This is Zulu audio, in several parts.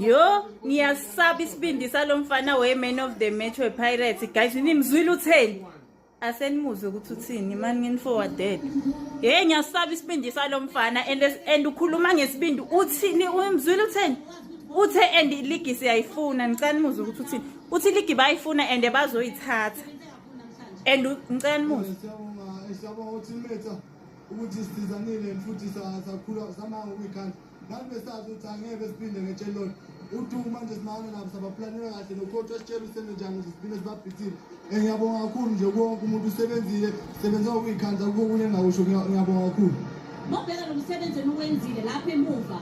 Yo, ngiyasaba isibindi salo mfana we-man of the match we-Pirates. Guys, nimzwile utheni? Asenimuzwe ukuthi uthini, mani ngini-forwardele. Hey, ngiyasaba isibindi salo mfana and ukhuluma ngesibindi. Uthini? Umzwile utheni? Uthe and iligi siyayifuna. Ngicela nimuzwe ukuthi uthini. Uthi iligi bayifuna and bazoyithatha. And ngicela nimuzwe. Siyabonga, siyabonga ukuthi ukuthi sisizanile futhi sakhula samanga ukuyikhandla. Nathi besazi ukuthi angeke siphinde ngetshelo uthi manje sinalo nabo, sabaplanela kahle nocoach wasitshela usenze njani ukuze siphinde sibabhithile. Ngiyabonga kakhulu nje konke umuntu usebenzile, sebenze ngokuyikhandla. Kokunye engingakusho, ngiyabonga kakhulu. Mawubheka lo msebenzi eniwenzile lapha emuva,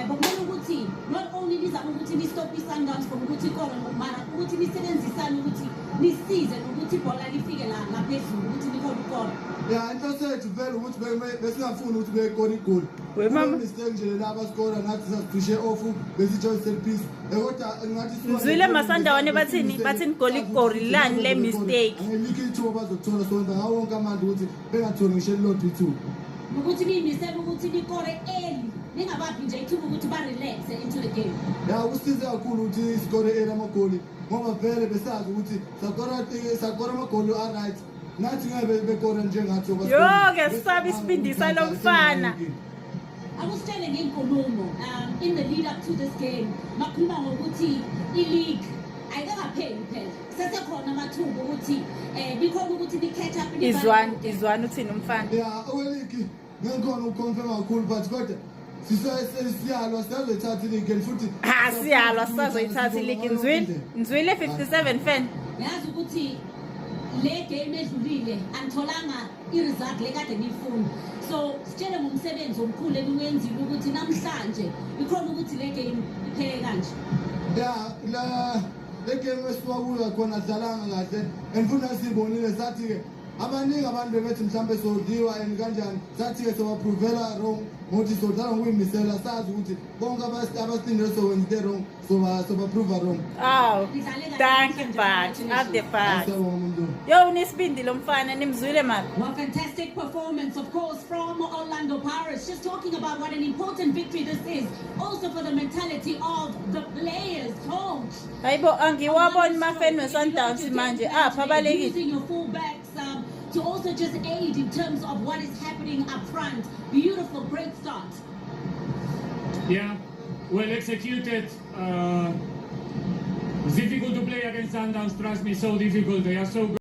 bekumele ukuthi not only nizame ukuthi ni-stop i-Sundowns from ukuthi ikore, mara ukuthi nisebenzisane ukuthi nisize nokuthi ibhola lifike la laphezulu ukuthi nikhone ukora. Ya, inhloso yethu vele ukuthi besingafuni ukuthi bekore igoli. We mama. Mistake nje laba skora, nathi sasicishe off besitsho set piece. Kodwa ngathi Ngizwile Masandawane bathini? Bathini goli goli lani le mistake? Angelikho ithuba bazokuthola, sonke ngawo wonke amandla ukuthi bengatholi ngisho elilodwa ithuba. Ukuthi niyimisele ukuthi nikore early, ningabaphi nje ithuba ukuthi ba-relaxe into the game. Ya, kusize kakhulu ukuthi sikore early amagoli ngoba vele besazi ukuthi sakora amagoli a-right, nathi ngeke bekore njengathi ngoba Yo, ngiyasaba isibindi salo mfana. Akusitshele ngey'nkulumo in the lead up to this game, bakhuluma ngokuthi i-league ayikakapheli phela, kusesekhona amathuba ukuthi nikhona ukuthi ni-catch up. Izwani, izwani uthini umfana. Ya, oweligi ngikhona ukuconfirm kakhulu, but kodwa siyalwa, siyazoyithatha iligi and futhi Ha, siyalwa, sisazoyithatha iligi. Nzwile, nzwile 57 fan. Yazi ukuthi le game edlulile anitholanga i-result le kade niyifuna, so sitshele ngomsebenzi omkhulu eniwenzile ukuthi namhlanje ikhona ukuthi le game iphele kanje. Ya, la le game esisuka kuyo khona sidlalanga kahle and futhi nasibonile, sathi-ke abaningi abantu bebethi mhlawumbe sodliwa and kanjani, sathi-ke sobaprovela wrong ngokuthi sodlala ngokuyimisela, sazi ukuthi bonke abasilindele sokwenza into wrong, sobaprova wrong. Aw, Nidlale kahle thank you, namhlanje, but up the but. Siyabonga muntu. Yo, unesibindi lo mfana, nimzwile mara. Well, fantastic performance, of course, from Orlando Pirates. Just talking about what an important victory this is, also for the mentality of the players, coach. Hayibo, angiwaboni mafeni we-Sundowns manje apha abalekile. Using your fullbacks to also just aid in terms of what is happening up front. Beautiful, great start. Yeah, well executed. It's difficult to play against Sundowns, trust me, so difficult. They are so good.